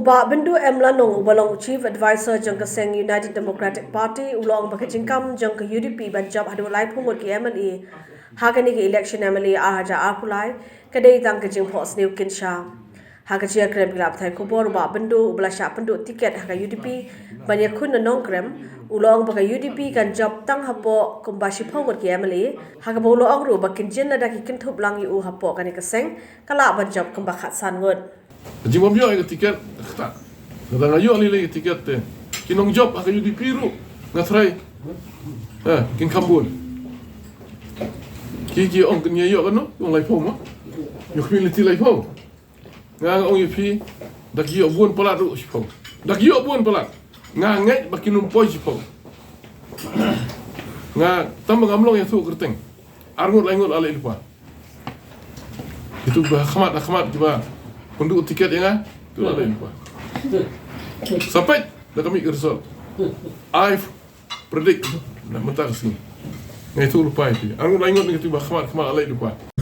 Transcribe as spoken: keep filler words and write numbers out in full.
Bah Byndu M Lanong, uba long Chief Advisor jong ka seng United Democratic Party, u la ong ba ka jingkam jong ka U D P ban jop haduh laiphew ngut ki M L A ha kane ka election M L A ar hajar arphew lai ka dei tang ka jingphohsniew kynsha. Ha ka jingïakren bad ki lad pathai khubor, u Bah Byndu, uba la shah pynduh tiket ha ka U D P ban ïakhun na Nongkrem, u la ong ba ka U D P kan jop tang hapoh kumba shiphew ngut ki M L A, ha kaba u la ong ruh ba kynjin lada ki kynthup lang ïa u hapoh kane ka seng, ka lah ban jop kumba khatsan ngut. Ka jingbym ïoh ïa ka tiket, kata. Lada nga ïoh lei lei ka tiket te, ki nongjop ha ka U D P ruh, nga tharai, eh, kin kham bun. Ki, ki ong kin ïa ïoh kano, ong laiphew mo. Ïoh khmih lynti laiphew. Nga, nga ong ïa phi, da ki ïoh bun palat ruh shiphew. Da ki ïoh bun palat. Nga ngeit ba kin ym poi shiphew. Nga, tang ba ngam long ïathuh kyrteng. Ar ngut lai ngut la leit lypa. Kitu ba ha khmat, ha khmat kiba pynduh tiket ïa nga, tu la leit lypa. Sa peit da ka mih ka result. I predict na mynta ka sngi. Nga ïathuh lypa ïa phi. Ar ngut lai ngut kitu ba ha khmat, khmat la leit lypa.